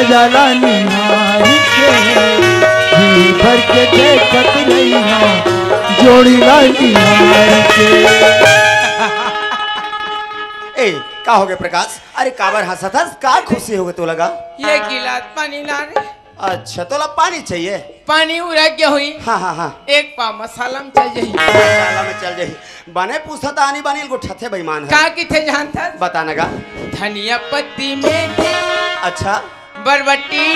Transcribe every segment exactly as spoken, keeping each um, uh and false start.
जाला निहार के, जी भर के देखत रहिहा, जोड़ी ला निहार के। ए, का होगे प्रकाश? अरे काबर हंसत हस? का खुशी होगे तोला गा? ये गिलास पानी ला रे। अच्छा, तोला पानी चाहिए? पानी उरक गया हुई। हाँ, हाँ, हाँ। एक पाव मसाला में चल जाही। मसाला में चल जाही। बने पूछत आनी बानी ल गोठियाथे बेईमान हे। का किथे जानथस? बता ना गा। धनिया पत्ती में थे। अच्छा। बरबट्टी।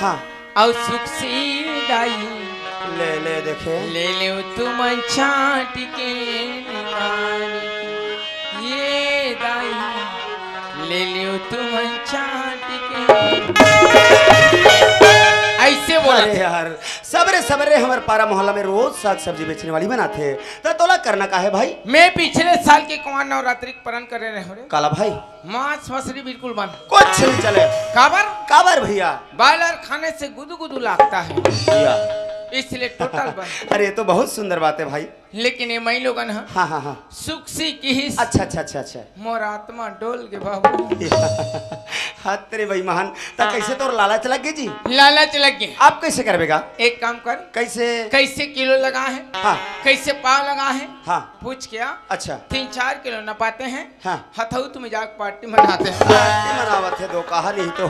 हाँ। अउ सुकसी दाई। ले, ले देखे। ले ले तुमन छांट के निकाल के। ये दाई। ले ले तुमन छांट के। ऐसे बोला अरे था। यार, सबरे सबरे हमर पारा मोहल्ला में रोज साग सब्जी बेचने वाली बनाथे, त तोला करना का हे भाई? मैं पिछले साल के कुंवार नवरात्रि के प्रण करे रहे हंव रे। काला भाई? मांस मछली बिल्कुल बंद। कुछ नहीं चले। काबर? काबर भैया? बॉयलर खाने से गुदुगुदु लगता है, भैया। इसलिए टोटल बंद। अरे, ये तो बहुत सुंदर बात है भाई। लेकिन ये माई लोगन ह हाँ, हाँ, हाँ। सुकसी किहिस। अच्छा, अच्छा, अच्छा, अच्छा। मोर आत्मा डोल गे बाबू। हत रे बेईमान, त कैसे तोर लालच लग गे जी? लालच लग गे। अब कैसे करबे गा? एक काम कर। कैसे? कैसे किलो लगा है? हाँ। कैसे पाव लगा है? हाँ। पूछ के आ। अच्छा। तीन चार किलो नपाते हैं। हाँ। हथौत में जाके पार्टी मनाते हैं। पार्टी मनावत हे दो, कहा नहीं तो।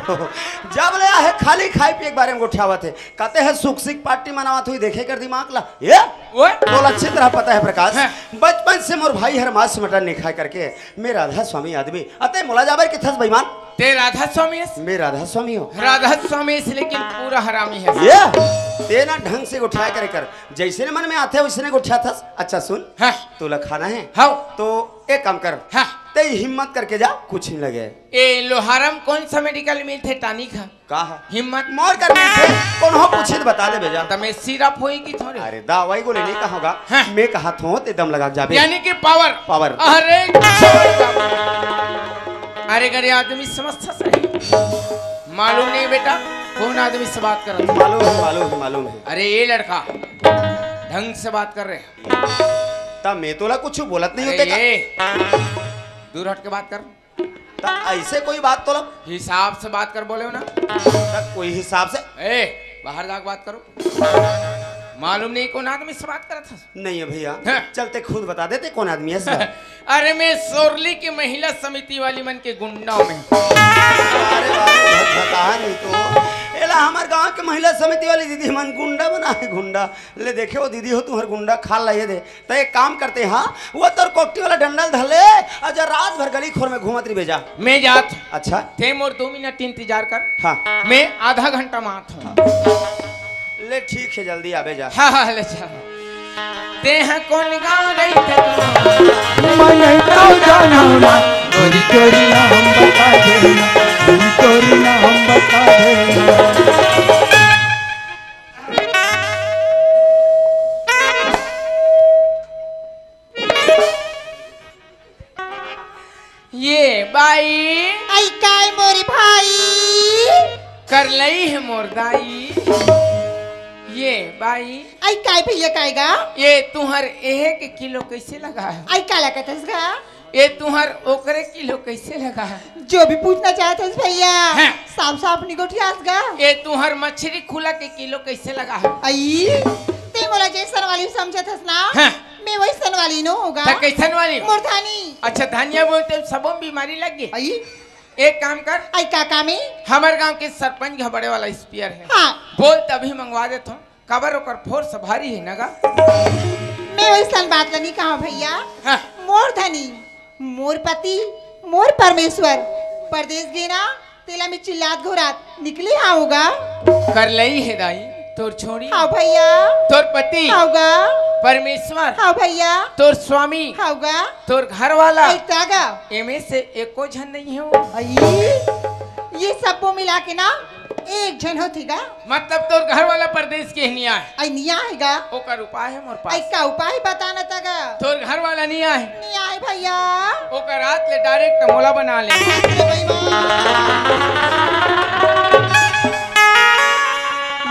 जब ले आहे खाली खाए पिए के बारे में गोठियावत हे। कहते हैं सुख सिख पार्टी मनावत हुई, देखे कर दिमाग ला। ये? ओए? तोला अच्छी तरह पता है प्रकाश। हाँ। बचपन से मोर भाई हर मांस मटन नहीं खाए करके मैं राधा स्वामी आदमी। अते मोला जाबर किथस बेईमान? ते राधा स्वामी हस? मैं राधा स्वामी हूँ। राधा स्वामी हस, लेकिन पूरा हरामी हस। ये? ते ना ढंग से गोठियाए करे कर। जैसे ने मन में आथे वैसे ने गोठियाथस। अच्छा सुन। हाँ। तोला खाना है? हाँ। तो एक काम कर। हाँ। ते हिम्मत करके जा, कुछ नहीं लगे। ए, लोहारा म कौन सा मेडिकल मिलथे टॉनिक ह? का ह? हिम्मत। मोर कर मिलथे, कोनो पूछी त बता देबे जा। त मैं सिरप होई कि थोड़े? अरे दवाई गोली नहीं कहूँगा, हाँ। मैं कहत हों ते दम लगा के जाबे। यानी कि पावर। पावर। अरे छोड़ दे। अरे गरे आदमी समझता सही। मालूम नहीं बेटा, कौन आदमी से बात करत हे? मालूम है, मालूम है, मालूम है। अरे ये लड़का ढंग से बात कर रहे। त मैं तोला कुछ बोलत नहीं अरे होते का? ये, दूर हट के बात कर। त ऐसे कोई बात तोला हिसाब से बात कर बोले हो ना। त कोई हिसाब से ए, बाहर जाके बात करो। मालूम नहीं कौन आदमी से बात करत हस। नहीं है भैया। हाँ। चलते खुद बता देते कौन आदमी है सर। अरे मैं सोरली की महिला समिति वाली मन के गुंडा में। अरे बाबू, भटभटाहा नहीं तो। एला हमार गांव के महिला समिति वाली दीदी मन गुंडा बना है, गुंडा। ले देखे वो दीदी हो तुम्हार गुंडा खा ला ये दे। त एक काम करते हैं, हाँ, वो तोर कोकटी वाला डंडल धर ले, और जा रात भर गली खोर में घूमत रहिबे जा। मैं जात। अच्छा। ते मोर दो मिनट इंतजार कर। हाँ। मैं आधा घंटा में आत हूँ। ले ठीक है, जल्दी आबे जा। हाँ, हाँ, ले जा। ते ह कौन गाँव रही थे? मैं नहीं तो जाना ना, गोरी तोरी ना हम बता देना, गोरी तोरी ना हम बता देना। ये बाई। आई काय मोरी भाई? कर लई है मोर दाई। ये बाई। आई काय भैया काय गा? ये तुहर एक किलो कैसे लगा है? आई काला कथस गा? ये तुहर ओकरे किलो कैसे लगा है? जो भी पूछना चाहत हस भैया, हाँ। साफ साफ निगोठियास गा। ये तुहर मछरी खुला के किलो कैसे लगा है? आई, ते मोला जैसन वाली समझत हस ना? हाँ। मैं वैसन वाली नो होगा। त कैसन वाली? मोर धानी। अच्छा, धनिया बोलते सबो में बीमारी लग गई। आई। एक काम कर। आई का काम है? हमर गांव के सरपंच घबड़े वाला स्पीयर है। हाँ। बोल तभी मंगवा देत हूँ। काबर ओकर फोर्स भारी है ना गा। मैं वैसन बात ला नहीं कहा भैया। हाँ। मोर धनी, मोर पति, मोर परमेश्वर, परदेस गे ना, तेला में चिल्लात घोरात निकली हाँ होगा। कर लई है दाई, तोर छोड़ी। हाँ भैया। तोर पति। हाँ होगा। परमेश्वर। हाँ भैया। तोर स्वामी। हाँ होगा। तोर घर वाला। ऐसा गा। एमे से एको झन नहीं हो। आई, ये सबको मिला के ना एक झन होती गा। मतलब तोर घर वाला परदेस के नहीं आए? आई नहीं आएगा। ओकर उपाय है मोर पास। आई का उपाय बता ना तगा। तोर घर वाला नहीं आए? नहीं आए भैया। ओकर रात ले डायरेक्ट मोला बना ले। अरे भाई वाह।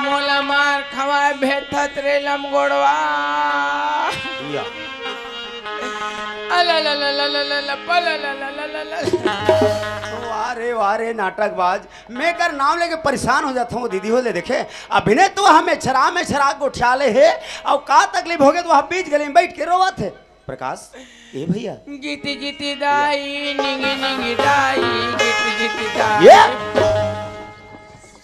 मोला मार खवाए भेथत रे लमगोड़वा। या। ला ला ला ला ला ला ला, पा ला ला ला ला ला ला। वाह रे, वाह रे, नाटकबाज। मैं कर नाम लेके परेशान हो जाता हूँ दीदी हो ले। देखे, अभिनय तो हमें छरा में छरा गोठियाले है। और का तकलीफ हो गया तो वहाँ बीच गली में बैठ के रोवत है। प्रकाश, ए भैया। गीति गीति दाई, निंगी निंगी दाई, गीति गीति दाई। ये?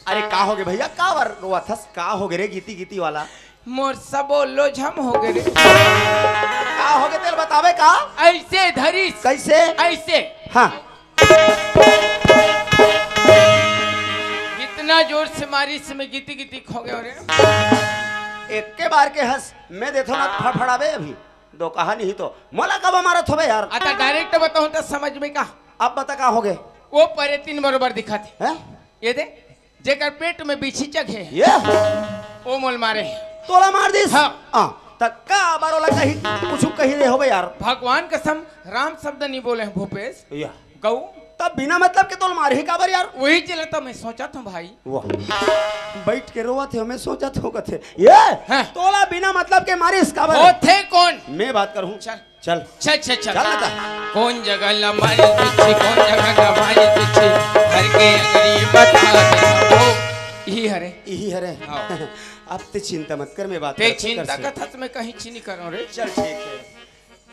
अरे का हो गए भैया, का बर रोवत हस? का हो गए रे गीति गीति वाला? मोर सबो लोझम हो गए रे। का हो गए तेल बतावे का? ऐसे धरिस। कैसे? ऐसे। हाँ। इतना जोर से मारिस, मैं गीति गीति खो गए रे। एक के बार के हंस, मैं देथो ना फड़फड़ावे अभी। दो कहा नहीं तो मोला कब मारत होबे यार? अच्छा, direct बताऊं तो समझ में का? अब बता का हो गए? वो परे तीन बरोबर दिखत है। हैं? ये दे, जेकर पेट में बिछी चघे है। ये? वो मोल मारे है। तोला मार दिस? हाँ। हाँ, त का बारो ला कही, कुछ कही दे होबे यार। भगवान कसम, राम शब्द नहीं बोले हैं भूपेश। या। गऊ। तब बिना मतलब के तोला मारे ही काबर यार? वही चला तो मैं सोचा था भाई। वाह। बैठ के रोवत है, मैं सोचा था कथे। ये? हाँ। तोला बिना मतलब के मारिस काबर? होथे कौन? मैं बात करूँ। चल। चल। चल, चल, चल। चल ना ता। कौन जगह ला मारी पीछे, कौन जगह ला मारी पीछे, घर के अगली बता दे। ओ, यही हरे। यही हरे। हाँ। अब ते चिंता मत कर, मैं बात ते करते चिंता करते। कथस, मैं कहीं चीनी करो रे। चल, ठीक है।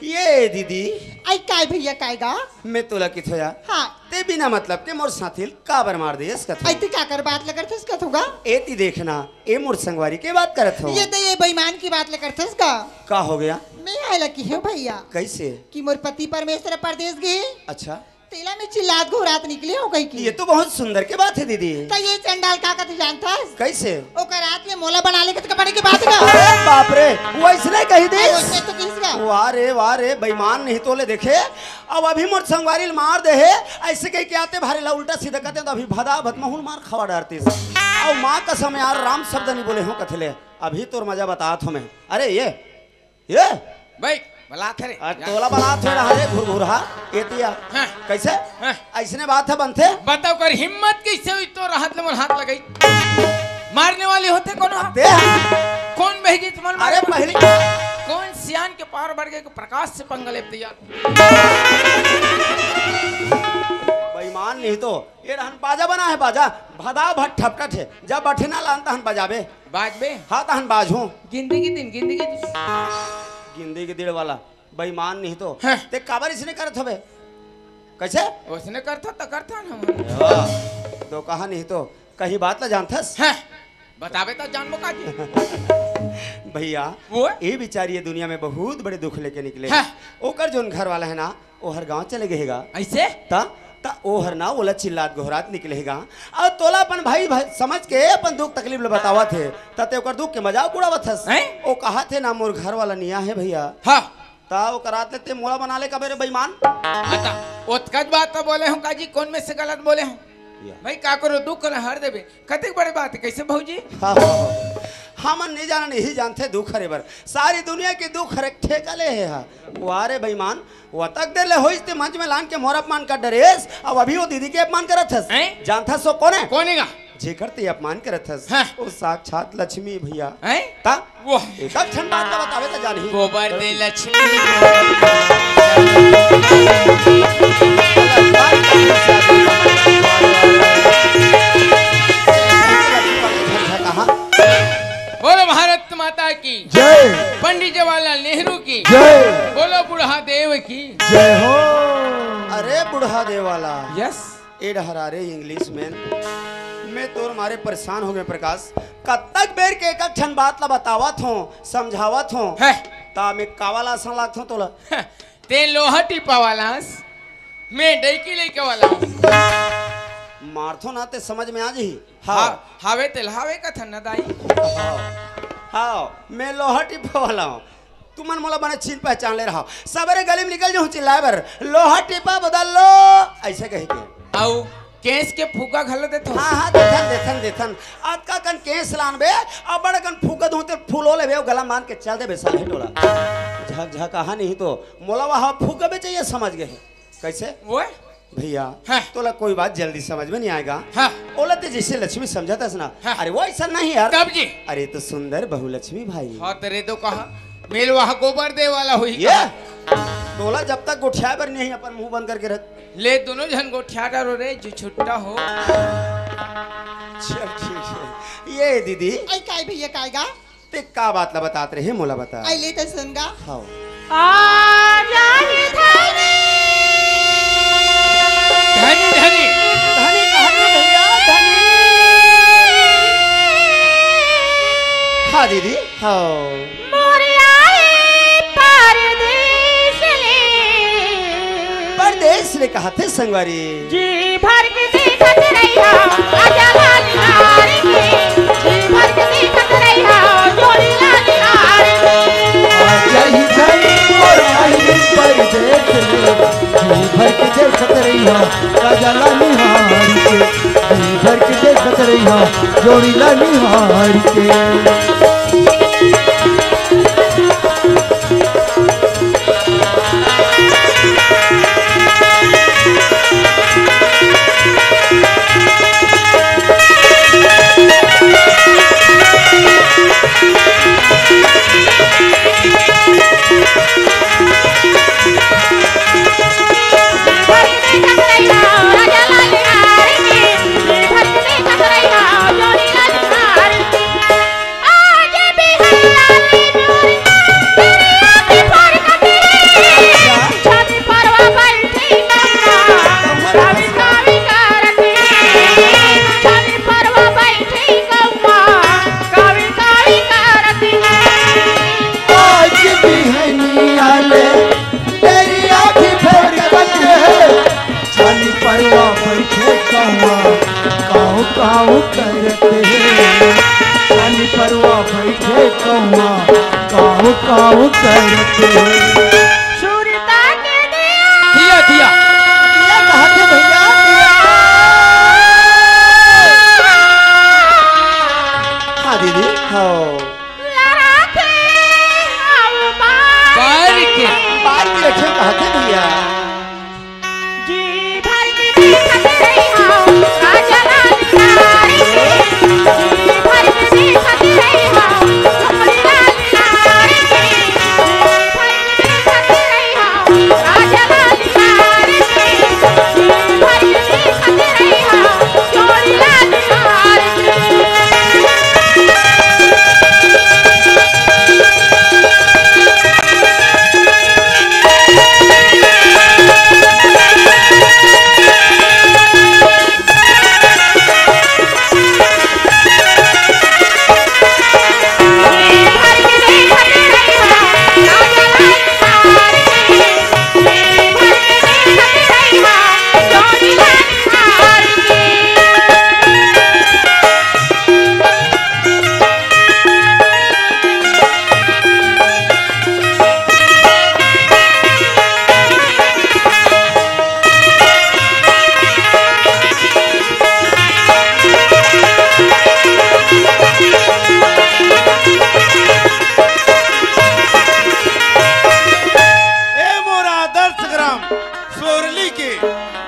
ये दीदी। आई काय भैया, काय गा? मैं तोला किथो यार। हाँ। ते बिना मतलब के मोर साथी ल काबर मार देस कथो। आई ते काकर बात ल करथस कथो गा? ए ती देखना, ए मोर संगवारी के बात करत हो। ये ते ये बेईमान की बात ल करथस गा? का हो गया? मैं आय ला किहे हूँ भैया। कैसे? कि मोर पति परमेश्वर परदेस गे। अच्छा। तेला मैं चिल्लात घोरात निकले हूँ कही की। ये तो बहुत सुंदर के बात है दीदी। त ये चंडाल का कथे जानथस? कैसे? ओकर रात में मोला बना ले के तो बने के बात गा। अरे बाप रे, वो ऐसने कही अरे दिस। उसने तो किस गा? वाह रे, वाह रे, बेईमान नहीं तो ले देखे। अब अभी मोर संगवारी ल मार दे है, ऐसे कह के आते भारे ला उल्टा सीधा कहते तो अभी भदा भद महूल मार खवा डारतीस। अब माँ कसम यार, राम शब्द नहीं बोले हूँ कथले, अभी तोर मजा बतात हूँ मैं। अरे ये, ये? भाई, बलात है रे। आ, जा। तोला बलात है रहा रे, घुरघुरहा, एतिया। हाँ। कैसे? हाँ। ऐसने बात है बनथे? बताओ कर हिम्मत कैसे हुई तो हाथ ले मोर हाथ लगाई। मारने वाली होते कौन हो? दे। कौन भेजी तुम्हारे अरे मारने वाली? पहली कौन सियान के पार बढ़ गए कि प्रकाश से पंगा लेते यार? बेईमान नहीं तो, ये रहन बाजा बना है बाजा, भदा भट ठपटट है, जब बठे ना लान तहन बजाबे। बाजबे? हाँ तहन बाजहूँ। गिंदी के दिन, गिंदी के दिन। गिंदी के दिड़ वाला, बेईमान नहीं तो। हाँ। ते काबर इसने करत हवे? कैसे? उसने करता तो करता ना हम। हाँ, तो कहा नहीं तो, कहीं बात ला जानथस? हाँ। बताबे त जानबो का जी। भैया, वो? ये बेचारी ये दुनिया में बहुत बड़े दुख लेके निकले। हाँ। ओकर जोन घर वाला है ना, ओहर गांव चले गए गा। ऐसे? त, त ओहर ना ओला चिल्लात गोहरात निकले गा। और तोला अपन भाई, भाई समझ के अपन दुख तकलीफ ले बतावत है। त ते ओकर दुख के मजाक उड़ावत हस। हैं? ओ कहा थे ना मोर घर वाला निया है भैया। हाँ। त ओकर रात ले ते मोला बना ले कबे रे बेईमान। हाँ त, ओतकत बात तो बोले हूँ का जी, कौन में से गलत बोले हूँ? या। भाई का करो दुख ला हर देबे। कतेक बड़े बात है, कैसे भौजी? हाँ, हाँ, हाँ। हमन नहीं जानन, यही जानथे दुख हरे बर। सारी दुनिया के दुख हरे ठेका ले हे हा। वाह रे बेईमान, वतक देर ले होइस ते मंच में लान के मोर अपमान कर डरेस, अब अभी वो दीदी के अपमान करत हस। हैं? जानथस वो कौन है? कौन है गा? जेकर ते अपमान करत हस, हाँ। वो साक्षात लक्ष्मी भैया। हैं? ता? वो। एक ठन बात का बतावे त जानही। गोबर दे लक्ष्मी। कहाँ? बोलो भारत माता की जय। पंडित जवाहरलाल नेहरू की जय। बोलो बूढ़ा देव की जय हो। अरे बूढ़ा देव वाला। यस। ए डहरा रे इंग्लिश मैन, मैं तोर मारे परेशान हो गए प्रकाश। कतक बेर के एक ठन बात ला बतावत हों, समझावत हों, हैं। ता मैं कावाला असन लागत हों तोला। ते लोहा टिपा वाला हस, मैं डैकी लइका वाला हूँ। मारथो ना ते समझ में आ जही। हाँ। हाँ, हावे तेल हावे कथन न दाई। हाँ, हाँ, मैं लोहा टिपा वाला हूँ। तुमन मोला बने छीन पहचान ले रहा। सबेरे गली में निकल जाऊँ चिल्लाए बर, "लोहा टिपा बदल लो", ऐसे कह के। अउ केस के फुग्गा घलो देथो। हाँ, हाँ, देथन, देथन, देथन। अतका कन केस लानबे, अबड़ कन फुग्गा दूँ ते फूलो लेबे, गला मान के चल देबे साले टोला। झक झक आहा नहीं तो, मोला वहाँ फुग्गा बेचे ये समझ गए। कैसे? वो? भैया, हाँ। तोला कोई बात जल्दी समझ में नहीं आएगा। हाँ। ओला ते जैसे लक्ष्मी समझाता है ना, हाँ। अरे वो ऐसा नहीं यार। तब जी? अरे तो सुंदर बहु लक्ष्मी भाई। हाँ, तेरे तो कहा, मेल वहाँ गोबर दे वाला हुई ये? कहा। तोला जब तक गोठियाए बर नहीं, अपन मुंह बंद करके रख। ले, दोनों झन गोठिया डारो रे, जो छुट्टा हो। चल, ठीक है। ये दीदी। आई काय भैया, काय गा? ते का बात ला बतात रहे, मोला बता। आई ले ते सुन गा। हाँ। आ जाहि धनी। धनी, धनी। धनी कहाँ थे भैया, धनी? हाँ दीदी, हाँ। मोर आए परदेस ले। परदेस ले कहाँ थे संगवारी? जी भर के देखत रहिहा, राजा ला निहार के। जी भर के देखत रहिहा, जोड़ी ला निहार के। आ जाहि धनी मोर आए परदेस ले, जी भर के देखत रहिहा, राजा ला निहार के। जी भर के देखत रहिहा, जोड़ी ला निहार के। आज बिहनिया ले तेरी आँखी फोड़ के बच्चे है। छानी परवा बैठे कौआ, काऊ काऊ करत हे। छानी परवा बैठे कौआ, काऊ काऊ करत हे। सुरता के दिया। दिया, दिया। दिया कहाँ थे भैया? दिया। हाँ दीदी, हाँ। लड़ाके आओ बार बार के। के। बार के रखे कहाँ थे भैया? जी भर के देखत रही हूँ, राजा लाल नारी के। जी भर के देखत रही हूँ, राजा लाल नारी के। जी भर के देखत रही हूँ, राजा लाल नारी के। जी भर के देखत रही हूँ, जोड़ी लाल नारी के। ए मोर आदर्श ग्राम सोरली के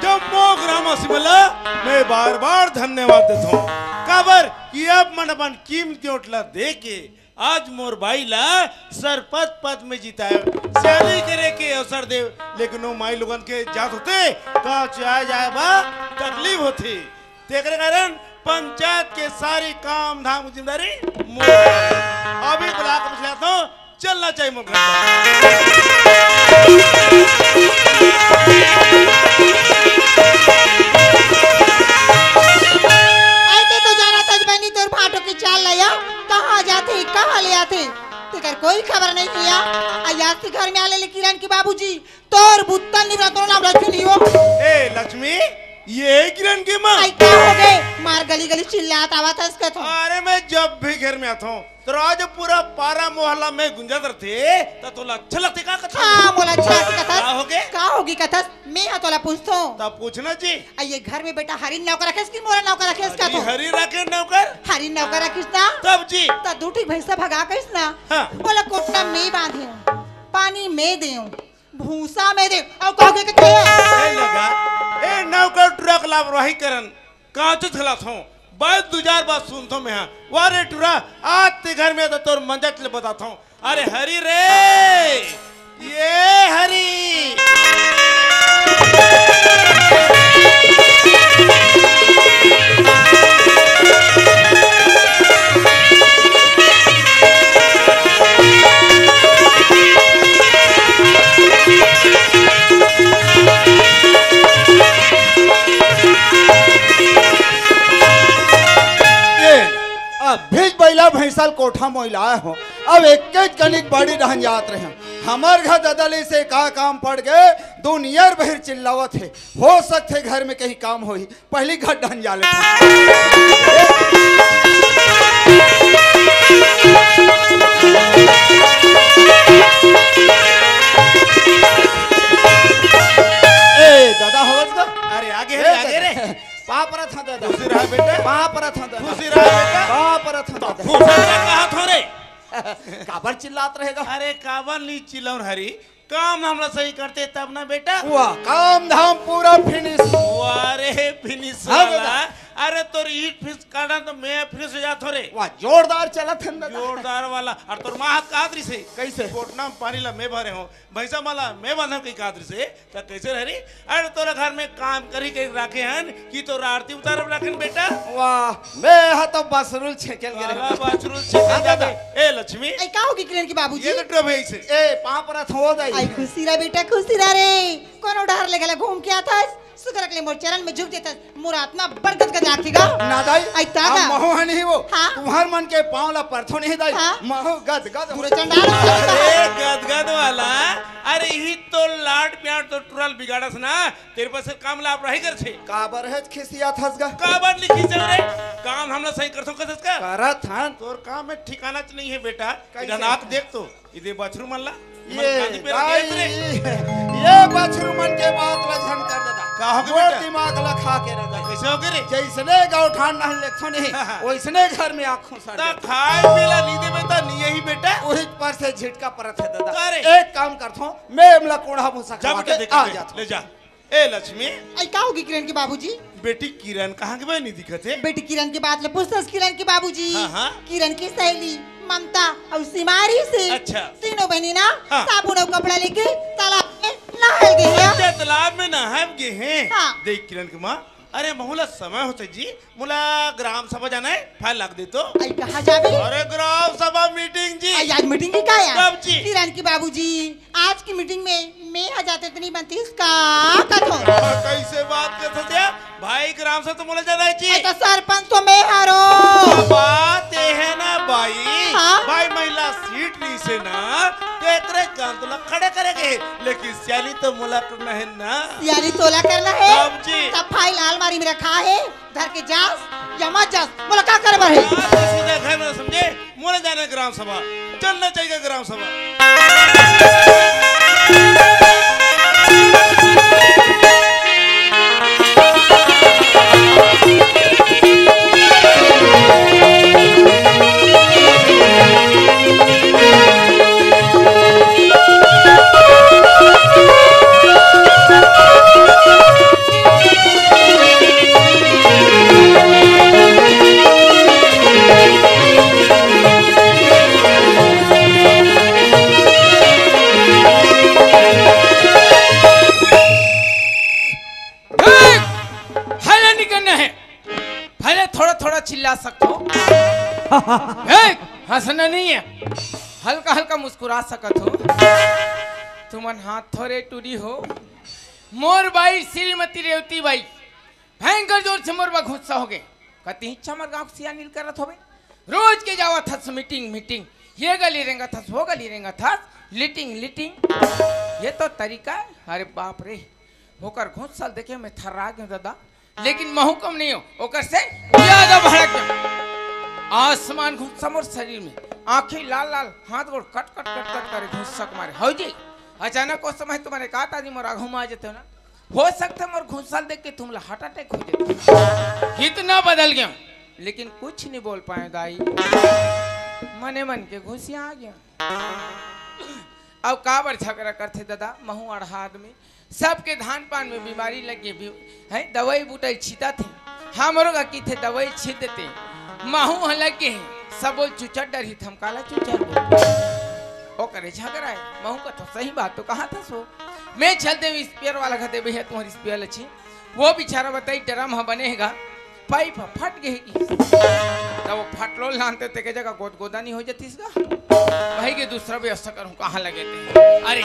जम्मो ग्रामवासी मन ला मैं बार-बार धन्यवाद देथों, काबर कि आप मन अपन कीमती वोट ला दे के आज मोर बाई ला सरपंच पद में जिताए, शादी करे के अवसर देव, लेकिन वो माई लोगन के जात होते, त चाहे जाए बा तकलीफ होती। तेकरे कारण पंचायत के सारी काम धाम की जिम्मेदारी मोर। अभी ब्लॉक में चला तो चलना चाहिए मोर घर। ऐसे तो जाना था बहनी तोर भाटो की चाल लाया, कहाँ जाते, कहाँ ले आते, तेकर कोई खबर नहीं किया। अयास के घर में आले ले किरण के बाबूजी, तोर बुत्तन निवरा तोर नाम रखियो नहीं हो। ए लक्ष्मी, ये किरण के माँ। आई का हो गए? मार गली गली चिल्लात आवत हस कथो। अरे मैं जब भी घर में आता हूँ, तो आज पूरा पारा मोहल्ला में गुंजत रहते, त तोला अच्छा लगते का कथा? हाँ, मोला अच्छा लगते कथस। का हो गए? का होगी कथस? मैं हा तोला पूछतो। तब पूछना जी। आ ये घर में बेटा हरिन नौकर रखेस कि मोला नौकर रखेस का जी, तू? हरी रखे नौकर। हरिन नौकर रखिस ना? तब जी। त दू ठी भैंसा भगा कहिस ना? हाँ। मोला कोटना में बांधे, पानी में देव, भूसा में देव, अउ कहोगे के खेव। ए लगा, ए नौकर टुरा के लापरवाही करन, कांचो चलात हूँ, बात दू चार बात सुनत हूँ मैं हाँ। वाह रे टुरा, आज ते घर में तो तोर मंजट ले बतात हूँ। अरे हरी रे, ये हरी। ये, अब भीज बैला भैंसा ल कोठा मोइलाए हो, अब एक कनिक बाड़ी रहन जात रहे। हमर घर ददा ले से का काम पड़ गए, दो नियर बहिर चिल्लावत हे। हो सकथे घर में कहीं काम होही, पहली घर डहन जा लेथन। ए, ददा हवस का? अरे, आगे रे, ए, आगे रे। ददा। पाँव परत हँव ददा। खुशी रहा बेटा। पाँव परत हँव ददा। खुशी रहा बेटा। पाँव परत हँव ददा। खुशी रहा कहा थो रे। काबर चिल्लात रहेगा? अरे, काबर नी चिल्लाऊँ हरी? काम हमला सही करते तब ना बेटा। वाह, काम धाम पूरा finish। वाह रे, finish हाँ वाला। बेटा। अरे तोर ईंट फीस काटन तो मैं finish हो जात हो रे। वाह, जोरदार चलत हन दादा। जोरदार वाला। अउ तोर माँ ह काहत रिसे। कइसे? कोटना म पानी ला मैं भरे हँव, भैंसा मन ला मैं बांधहूँ कहिके काहत रिसे, त कइसे रही? अरे तोला घर में काम करी के राखे हन कि तोर आरती उतारब राखेन बेटा? वाह, मैं ह तो बछरू ल छेके ल गे रहेंव। वाह, बछरू ल छेके हाँ, दादा। ए लक्ष्मी। ए, का होगे किरण के बाबूजी? ये तो टोभे इसे। ए, पाँव परत हँव दाई। आई खुशी रह बेटा, खुशी रह रे। कोनो डहर ले घला घूम के आथस, सुग्घर ले मोर चरण में झुक जइतस, मोर आत्मा बड़ गदगद आथे गा। ना दाई, आई ता अब गा। महूँ ह नहीं वो। हाँ। तुम्हर मन के पाँव ला परथों नहीं दाई। हाँ। महूँ गदगद पूरा चंडाल हो गया। अरे गदगद वाला, अरे इही तो लाड प्यार तो टुरा ल बिगाड़स ना। तेरे पास से काम ला आप रही कर छे। काबर हे खिसियाथस गा? काबर नी खिसियावँव रे? काम हमला सही करथों कथस का? करत हन। तोर काम में ठिकाना च नहीं हे बेटा। कइसे? इधर आँख देख तो, इदे बछरू मन ला। ये मन गांधी पे दाई, लगे रे। ये बछरू मन के बात ला झन कर दादा। का होगे मोर बेटा? दिमाग ला खा के रख। कइसे होगे रे? जइसने गौठान नहीं लेथों नहीं, हाँ, हाँ। वइसने घर में आँख घुसा ता देथे। खाए पीए ला नी देबे ता नी ही बेटा। वही पर से झिटका परत हे दादा। का रे? एक काम करथों, मैं एमला कोंढ़ा भूसा जा खवा बेटा, के देख आ ले, जाथों। ले जा। ए लक्ष्मी। आई का होगे किरण के बाबूजी? बेटी किरण कहाँ गे बे, नी दिखत हे? बेटी किरण के बात ला पूछथस किरण के बाबूजी। हाँ, हाँ। किरण के सहेली ममता अउ सिमारी से। अच्छा। तीनों बहिनी ना हाँ। साबुन अउ कपड़ा लेके तालाब में नहाय ल गे हे। अच्छा, तालाब में नहाय ल गे हे। हाँ। देख किरण के माँ, अरे महूँ ला समय होथे जी, मोला ग्राम सभा जाना हे, file ला दे तो। आई कहाँ जाबे? अरे ग्राम सभा meeting जी। आई आज meeting हे का यार? कब जी? किरण के बाबूजी, आज के meeting में मैं ह जातेंव त नी बनतिस का कथों? हाँ, कइसे बात करथस या? भाई ग्राम सभा तो मोला जाना हे जी। आई तो सरपंच तो मैं हरों। बात ये हे ना भाई। हाँ? भाई महिला seat रहिसे ना, तो एतरे गंद ला खड़े करे गे, लेकिन सियाली तो मोला करना हे ना। सियाली तोला करना हे? कब जी? तब file अलमारी में रखा हे। धर के जास या मत जास, मोला का करे बर हे? आज तो सीधा घर में समझे, मोला जाना हे ग्राम सभा, चलना चाहिए ग्राम सभा। देख, हल्ला निकलना हे, भले थोड़ा-थोड़ा चिल्ला सकथो। देख, हँसना नहीं हे, हल्का-हल्का मुस्कुरा सकथो। तुमन हाथ थोरे टूरी हो। मोर बाई श्रीमती रेवती बाई, भयंकर जोर से मोर बा गुस्सा होगे। कति इच्छा मोर गाँव के सियानी ल करत होबे। रोज के जावत हस meeting, meeting। ये गली रेंगत हस, वो गली रेंगत हस, लिटिंग, लिटिंग। ये तो तरीका हे? अरे बाप रे। ओकर गुस्सा ल देखे मैं थर्रा गेंव दादा। लेकिन महूँ कम नहीं हों, ओकर से ज्यादा भड़क गेंव। आसमान गुस्सा मोर शरीर में। आँखी लाल लाल, हाथ गोड़ कट कट कट कट करे गुस्सा के मारे। हव जी, अचानक ओ समय तुम्हर एकाध आदमी मोर आघू में आ जाते हो ना, हो सकथे मोर गुस्सा ल देख के तुमला heart attack हो जाथे। कितना बदल गेंव, लेकिन कुछ नहीं बोल पाएंव दाई। मने मन के गुस्सा आ गेंव। अब काबर झगड़ा करथे दादा, महूँ अड़हा आदमी, सबके धान पान में बीमारी लगे, बी-, हैं, दवाई बूटा छिटथे, हमरो का किथे दवाई छिट देते, महूँ ह लगे हे, सबो ल चुचर डरही, त हम काला चुचर बोल। ओ करे झगरा है, महू का तो सही बात तो कहा था सो। मैं चल दे स्पेयर वाला घर दे भैया, तुम्हारी स्पेयर अच्छी। वो बेचारा बताई ड्रम ह बने हेगा, पाइप ह फट गए की। तब वो फटलोल लानते ते के जगह गोद गोदा नहीं हो जाती इसका। भाई के दूसरा व्यवस्था करूँ, कहाँ लगे थे? अरे,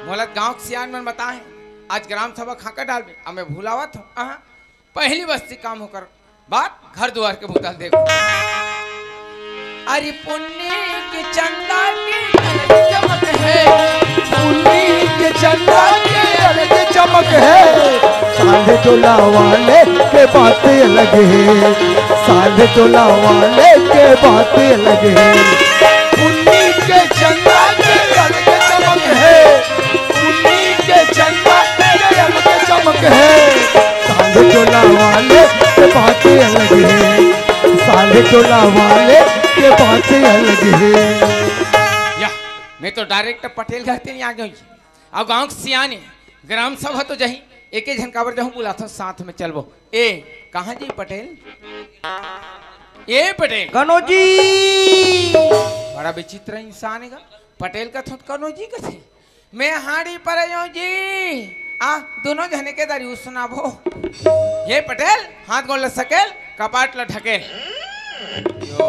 मोला गाँव के सियान मन बताए, आज ग्राम सभा खाका डाल में, अब मैं भुलावत हूँ। हाँ, पहली बस्ती काम होकर बात घर दुआर के बुता देखो। अरे पुन्नी के चंदा के अलग चमक है, पुन्नी के चंदा के अलग चमक है। सांझ चोला वाले के बात अलग है, सांझ चोला वाले के बात अलग है। पुन्नी के चंदा के अलग चमक है, पुन्नी के चंदा के अलग चमक है। सांझ चोला वाले के बात अलग है, सांझ चोला वाले के बात अलग है। या, मैं तो डायरेक्ट पटेल घर ते नहीं आ गई। अब गांव के सियाने, ग्राम सभा तो जही, एके झन काबर जहूं बुलाथो, साथ में चलबो। ए, कहाँ जी पटेल? ए पटेल। कनो जी। बड़ा विचित्र इंसान है गा। पटेल कथों त कनो जी कथे। मैं हाड़ी पर आयो जी। आ, दोनों झने के दारी सुनाबो। हे पटेल, हाथ गोड़ ल सकेल, कपाट ल ढकेल। यो।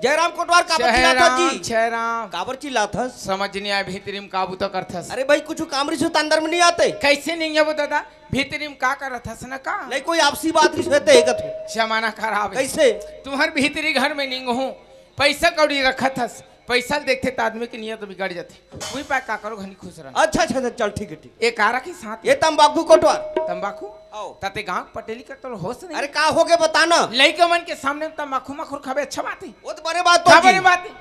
जयराम कोटवार, काबर चिल्लाथस जी? जयराम। काबर चिल्लाथस? समझ नहीं आए, भीतरी में काबू तो करथस। अरे भाई, कुछ काम रिस त अंदर में नहीं आते। कैसे नहीं आबो दादा? भीतरी में का करथस न का? नहीं, कोई आपसी बात रिस त हे कथों। जमाना खराब है। कैसे? तुम्हर भीतरी घर में नहीं हूँ, पैसा कौड़ी रखथस, पैसा ल देखथे त आदमी के नियत बिगड़ जाथे। उही पाय का करो, घनी खुश रह। अच्छा, अच्छा, अच्छा, चल, ठीक है, ठीक। ए, का रखी साथ में? ए, तंबाकू कोटवार। तंबाकू? आओ। ताते गांव पटेली का तो होश नहीं। अरे, का हो गए, बता ना। लइका मन के सामने तंबाकू मखुर खाबे, अच्छा बात है? वो तो बड़े बात तो का जी। बड़े बात है?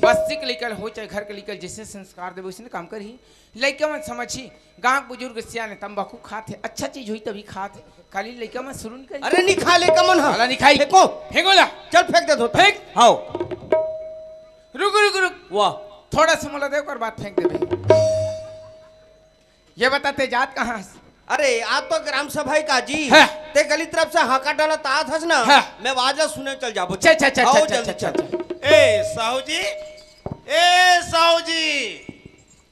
बस्ती के लइका हो, चाहे घर के लइका, जैसे संस्कार देबे, वैसे काम करही। लइका मन समझही, गांव के बुजुर्ग सियाने तंबाकू खात हे, अच्छा चीज हुई तभी खात हे। काली लइका मन शुरू नहीं करी। अरे, नहीं खा लइका मन, हाँ। वाला नहीं खाई। फेंको। फेंको ला। चल, फेंक दे धोता। फेंक। हाओ। रुक, रुक, रुक। वाह। थोड़ा सा मोला दे, ओकर बाद फेंक देबे। ये बता, ते जात कहाँ हस? अरे, आज तो ग्राम सभा हे का जी। हाँ। ते गली तरफ से हाका डालत आत हस ना, हाँ। मैं आवाज ला सुने चल जाबो। चल, चल, चल, आओ, चल, चल, जल्दी चल, चल। चल। ए, साहू जी, ए, साहू जी।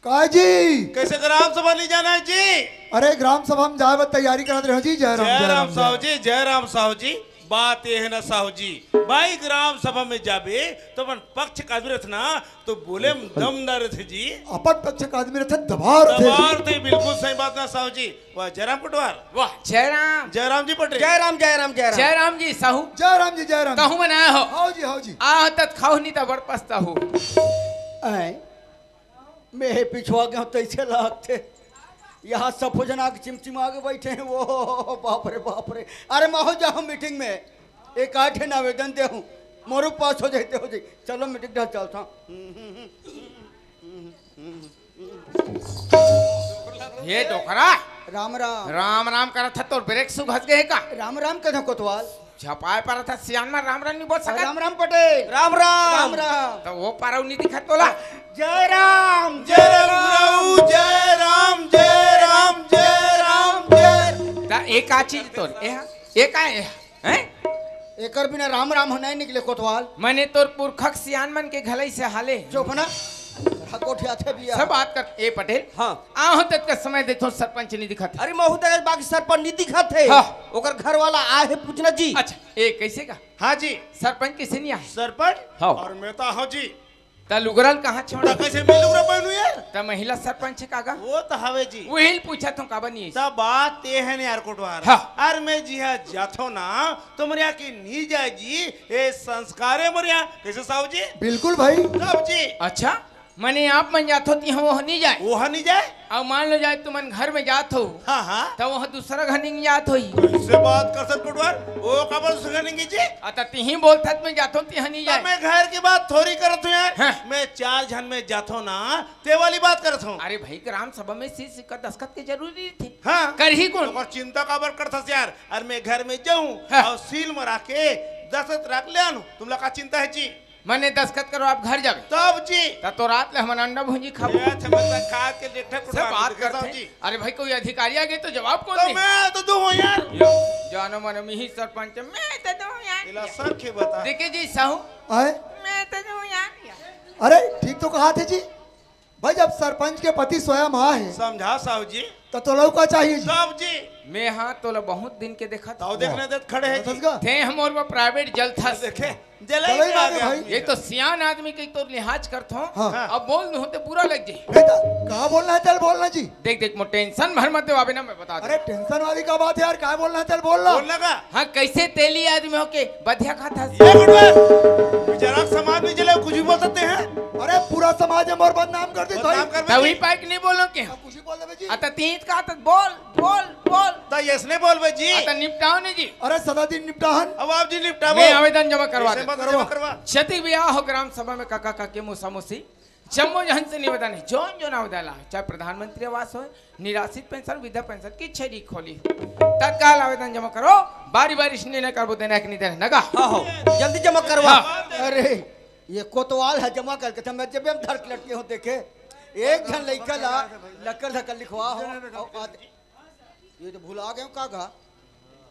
का जी? कैसे ग्राम सभा नहीं जाना है जी? अरे, ग्राम सभा में जाए बर तैयारी करत रहे जी। जय राम, जय जय राम, राम, साहू जय जी, जय राम साहू जी। बात ये है ना साहू जी, भाई ग्राम सभा में जाबे तो अपन पक्ष का आदमी रथे ना, तो बोले में दमदार रथे जी। अपन पक्ष का आदमी रथे, दबार रथे जी। दबार थे, बिल्कुल सही बात ना साहू जी। वाह, जयराम कोटवार। वाह, जयराम। जयराम जी पटेल। जयराम, जयराम, जयराम। जयराम जी साहू। जयराम जी, जयराम जी। कहूँ मना हो। हाओ जी, हाओ जी। आह, तत खाओ नहीं त बड़ पछताहू। ऐ, मैं पिछवा गया तैसे लागथे। यहाँ सफोजना के चिमचिमा के बैठे हैं, वो बाप रे, बाप रे। अरे, महू जाओ मीटिंग में, एक आठ न आवेदन दे हूँ, मोरू पास हो जाते हो जी। चलो, मीटिंग डाल चलता हूँ। ये डोकरा। राम राम। राम राम करत ह, तोर ब्रेक शू घस गए हे का? राम राम कहे कोतवाल। झपाए परत ह, सियान मा राम राम नहीं बोल सकत। राम राम पटेल। राम राम। राम राम। तो वो पारव नहीं दिखत तोला। जय राम, जय राम गुरु, जय राम, जय राम, जय राम, जय। ता एक आ चीज तोर, ए हा, एक आ, ए हा, हैं? एकर बिना राम राम ह नहीं निकले कोतवाल। मने तोर पुरखक सियान मन के घलई से हाले। चुप ना। कोठिया थे बिया। सब बात कर, ए पटेल। हाँ। आहूं ततका समय देथों, सरपंच नहीं दिखत। अरे महू तक बाकी सरपंच नहीं दिखत हे। हाँ। ओकर घर वाला आए हे पूछना जी। अच्छा, ए कैसे का? हाँ जी। सरपंच कैसे नहीं आए? सरपंच? हाँ। और मैं तो हो जी। त लुगरा ल कहाँ छोड़े? त कैसे मैं लुगरा पहनू यार? त महिला सरपंच हे का गा? वो तो हवे जी। वही ल पूछत हूँ, काबर नहीं? त बात ये है ना यार कोटवार। हाँ। अरे मैं जिहाँ जाथों ना, तो मोर यहाँ के नहीं जाए जी। ये संस्कार है मोर यहाँ। कैसे साहू जी? बिल्कुल भाई। तब जी। अच्छा, मने आप मन जाथो तिहाँ वो नहीं जाए? वो नहीं जाए? अब मान लो जाए तुमन घर में जात हो, हाँ, हाँ। तो वह दूसरा घर नहीं जात होई। कैसे बात करथस कोटवार? वो काबर दूसरा घर नहीं जी? अ, त तिही बोलथस मैं जाथों तिहाँ नहीं जाए। मैं घर की बात थोड़ी करत हूँ यार। हाँ। मैं चार झन में जाथों ना, ते वाली बात करत हूँ। अरे भाई, ग्राम सभा में सील सिक्का दस्तखत के जरूरी थे। हाँ। करही कौन? तो चिंता काबर करथस यार? अरे मैं घर में जाऊँ हाँ। और सील मरा के दस्तखत रख ले आनूं, तुमला का चिंता है जी? मने दस्तखत करो, आप घर जाबे। तब जी। त तो रात ले हमन अंडा भुंजी खाबो। ये अच्छा, मतलब खा के लेठा सब कुटवा बात के करते साहब हैं। जी। अरे भाई, कोई अधिकारी आ गए तो जवाब कौन तो दे? मैं तो दूँ यार। यो, जानो मनो मिही सरपंच, मैं तो दूँ यार। इला सब के बता। देखिए जी साहू, आए? मैं तो दूँ यार। अरे, ठीक तो कहा थे जी। भाई, जब सरपंच के पति सोया मा हे, समझा साहू जी। त तोला का चाहिए जी? सब जी। मैं हाँ तोला बहुत दिन के देखत ताऊ हूँ। देखने देत खड़े है जी। समझ गा? ते हमर वो प्राइवेट जलथस। देखे? जलाई जलाई में आ मारे गया भाई। आदमी। एक तो सियान आदमी के तोर लिहाज करत हूँ। हाँ। अब बोल दूँ ते बुरा लग जाए। नहीं तो कहाँ बोलना है, चल बोलना जी। देख, देख, मो टेंशन भर मत दे, अभी ना मैं बता दूँ। अरे टेंशन वाली का बात है यार, कहाँ बोलना है, चल बोल ला। बोलना का? हाँ, कैसे तेली आदमी होके बधिया खाथस? ये गुटवा, बेचारा समाज में चले, कुछ भी बोल सकते हैं। अरे पूरा समाज में मोर बदनाम कर दी बदनाम भाई। कर तभी दी। पाइक नहीं बोलो के? अब कुछ भी बोल दे जी। अत तीत का त बोल, बोल, बोल। त यसने बोलबे जी। अत निपटाओ नहीं जी। अरे सदा दिन निपटाहन। अब आप जी निपटाबो। मैं आवेदन जमा करवा कैसे दे। मत जमा करवा। क्षति भी आ हो ग्राम सभा में काका काकी मौसा मौसी। जम्मो जन से निवेदन है, जोन जोन आवेदन ला, चाहे प्रधानमंत्री आवास हो, निराश्रित पेंशन, वृद्धा पेंशन की छेरी खोली। तत्काल आवेदन जमा करो, बारी बारी से निर्णय करबो देना है कि नहीं देना है, नगा? हाँ हो, जल्दी जमा करवा। हाँ। अरे, ये कोतवाल है जमा करके था, मैं जब हम धर के लटके हूँ देखे, एक झन लइका ला लकर धकर लिखवा हो, और आद-, ये तो भुला गए का गा?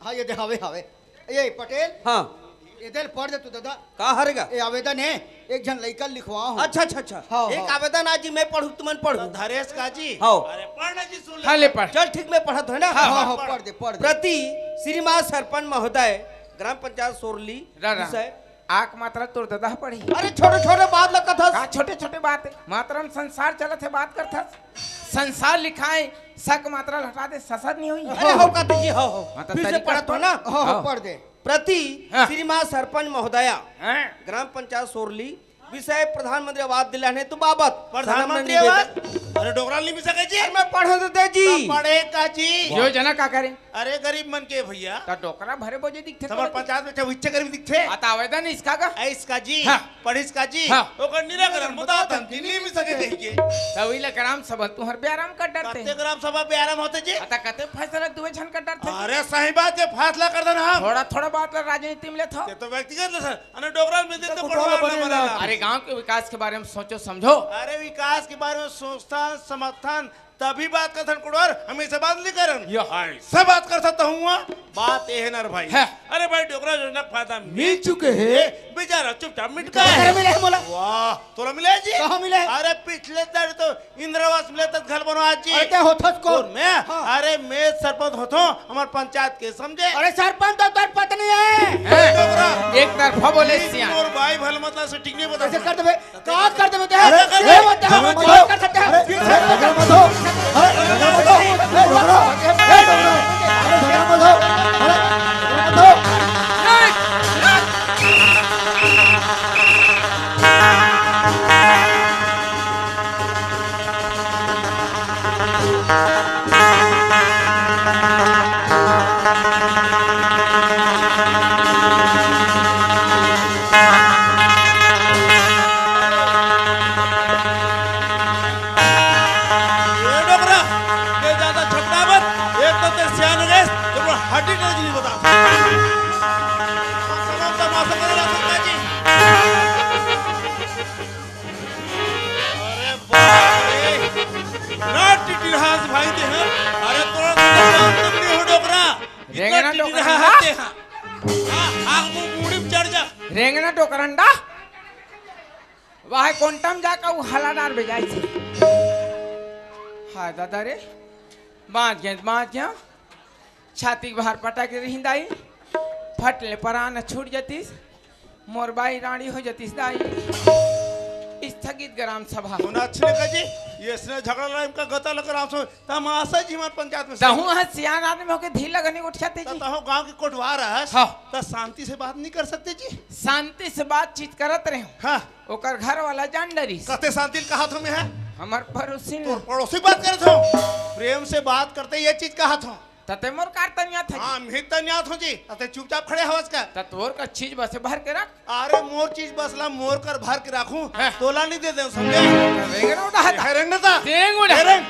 हाँ, ये दे, हावे, हावे। ये पटेल। हाँ। ये दे, पढ़ दे तू दादा। का हरेगा? ये आवेदन है, एक झन लइका लिखवा हो। अच्छा, अच्छा, अच्छा। हाँ, एक हाँ। आवेदन आज जी मैं पढ़ू, तुमन पढ़ू। तो धरेश का जी। हाँ। अरे पढ़ ना जी, सुन ले। हाँ, ले पढ़। चल ठीक, मैं पढ़त हूँ ना। हाँ, हाँ, हाँ, हाँ, पढ़। पढ़ दे, पढ़ दे। प्रति श्रीमान सरपंच महोदय, ग्राम पंचायत सोरली, रा, रा। विषय। आक मात्रा तोर ददा पढ़ी। अरे छोटे छोटे बात ला कथस। का छोटे छोटे बात है? मात्रा में संसार चलत है, बात करथस। संसार लिखाए, सक मात्रा हटा दे, ससर नहीं होई। अरे हो काकी जी, हो, हो। हाँ, तो फिर से तरीका पढ़त हो ना। हो, हो, हाँ। पढ़ दे। प्रति हाँ। श्रीमान सरपंच महोदया, हाँ। ग्राम पंचायत सोरली, विषय प्रधानमंत्री आवास दिलाने तो बाबत। प्रधानमंत्री निवेदन। आवास? अरे डोकरा नहीं मिल सके जी। अरे मैं पढ़े तो दे जी। तो पढ़े का जी? योजना का करे? अरे गरीब मन के भैया। त डोकरा भरे बोझे दिखथे तमर तो पंचायत में चौबीस गरीब दिखथे। आ, त आवेदन इसका का? ऐ इसका जी, हाँ। पढ़िस का जी, हाँ। ओकर निराकरण बता तन कि नहीं मिल सके कह के। त वही ले ग्राम सभा तुहर बेआराम कर डरथे। कते ग्राम सभा बेआराम होथे जी? आ, त कते फैसला दुए झन कर डरथे। अरे सही बात के फैसला कर देना हम। थोड़ा थोड़ा बात ला राजनीति में लेथो। ये तो व्यक्तिगत ले सर, अने डोकरा में दिन तो तो कोटवाला कोटवाला बने बने ना। ना। अरे गांव के विकास के बारे में सोचो समझो। अरे विकास के बारे में सोचथन समझथन तभी बात करथन कुड़वर, हम ऐसे बात नहीं करन। ये हाय। सब बात कर सकता हूँ। बात ये है ना रे भाई। है। अरे भाई डोकरा योजना का फायदा मिल चुके हैं। बेचारा चुपचाप मिट गया है। मिले है बोला। वाह, तोला मिले जी? कहाँ मिले? अरे पिछले तारीख तो इंदिरा आवास मिले तक घर बनवा जी। अरे ते होथस कौन? कौन मैं? हाँ। अरे मैं सरपंच होथो, हमार पंचायत के समझे? अरे सरपंच तो तोर पत्नी है। हैं? डोकरा। एक तरफा बोले सियान। और भाई भले मतलब से ठीक नहीं बता। ऐसे कर दे बे। का कर देबे ते? अरे, अरे, ये मत हो, झगड़ा मत मत हो। कर सकते हैं। अरे, झगड़ा मत हो। अरे, झगड़ा मत हो। ए, डोकरा। ए, डोकरा। अरे, झगड़ा मत हो। अरे, झगड़ा मत हो। ए डोकरा, ते ज्यादा छपटा मत। एक तो ते सियान रेस, ते को हड्डी टच नहीं बता। तमाम तमाशा करे ला सकता जी। अरे बाप रे। ना टिटिरहास भाई ते हैं। अरे तोरा तो मालूम नहीं हो डोकरा। इतना रेंगना डोकरा टिटिरहा ना? हते हैं। हाँ, आग मुंह मुड़ी में चढ़ जा। रेंगना डोकरंडा। वाह, कोंटम जाका उ हला डार बजाई छे। हाय दादा रे, बाँच गया, बाँच गया। छाती के बाहर पटक रही दाई, फट ले परान छूट जतीस, मोर बाई रानी हो जतीस दाई। स्थगित ग्राम सभा। होना अच्छे का जी, ये इसने झगड़ा लड़ा इनका गता लग ग्राम सभा। तमाशा जी हमारे पंचायत में से। तहूँ ह सियान आदमी होके धीर लगने उठ जाते जी। तहूँ गांव के कोटवार हस, हाँ। त शांति से बात नहीं कर सकते जी। शांति से बातचीत करत रहे हो। हाँ। ओकर घर वाला जान डरिस। कते शांति कहा था मैं है? हमार पड़ोसी ने। तो पड़ोसी बात करे थे। प्रेम से बात करते ये चीज कहा था। तते मोर कार तनिया था जी। हाँ, मैं तनिया था जी। तते चुपचाप खड़े हवस का। त तोर का चीज बसे भर के रख। अरे मोर चीज बस ला मोर कर भर के रखूं, हाँ। तोला नहीं दे दे समझे? रेंगना उड़ा था। हे रेंगना था। रेंग उड़ा। हे रेंग।